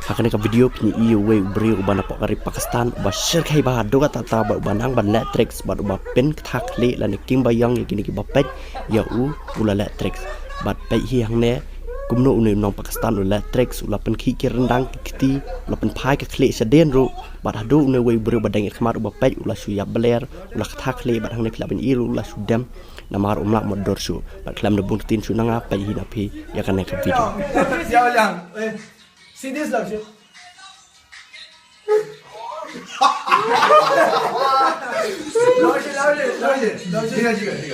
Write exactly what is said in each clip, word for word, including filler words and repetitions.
Ha kane ka video phin ïohi ïa uwei u briew uba na pdeng ka ri Pakistan uba shyrkhei bha haduh katta katta bad uba nang ban leh tricks bad uba pynktha khlieh lane king ba ïong ïa kine kiba peit ïa u u la leh tricks. Bad peit hi hangne kumno une u nong Pakistan u la leh tricks, u la pynkhih ki ryndang ki kti, u la pynphai ka khlieh shadien ruh. Bad haduh une uwei u briew ba dang ïaid khmat uba peit u la shu ïap bler, u la ktha khlieh bad hangne phi lah ban ïohi ruh u la shu dem. Namar um lah mutdur shuh. Bad khlem da bun ktien shuh na nga, peit hi na phi ïa kane ka video. 漂亮，哎，See this, 老师。老师，老师，老师，老师。这个，这个，这个。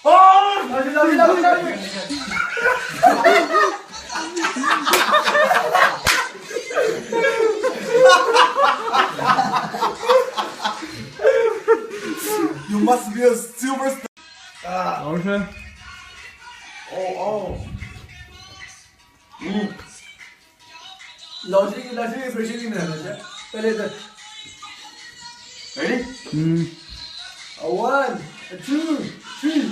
哦，老师，老师，老师，老师。You must be a superstar. 老师。哦哦。嗯。老师，老师，老师，老师，来来来，来来来。Ready? 嗯。A one, a two, three.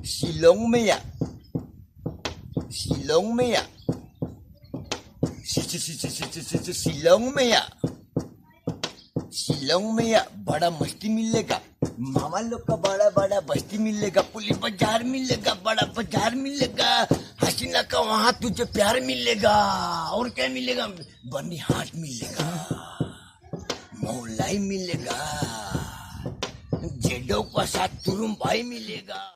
Shillong maya. Shillong maya. Shi-, shi-, shi-, Shillong maya. Shillong maya, bada masti milega. Mama log ka bada, bada basti milega. Puli bazaar milega, bada bazaar milega. Hasina ka wahan tujhe pyar milega. Aur kya milega? Bani haat milega. Mawlai milega. Jedo ka saath turumbai milega.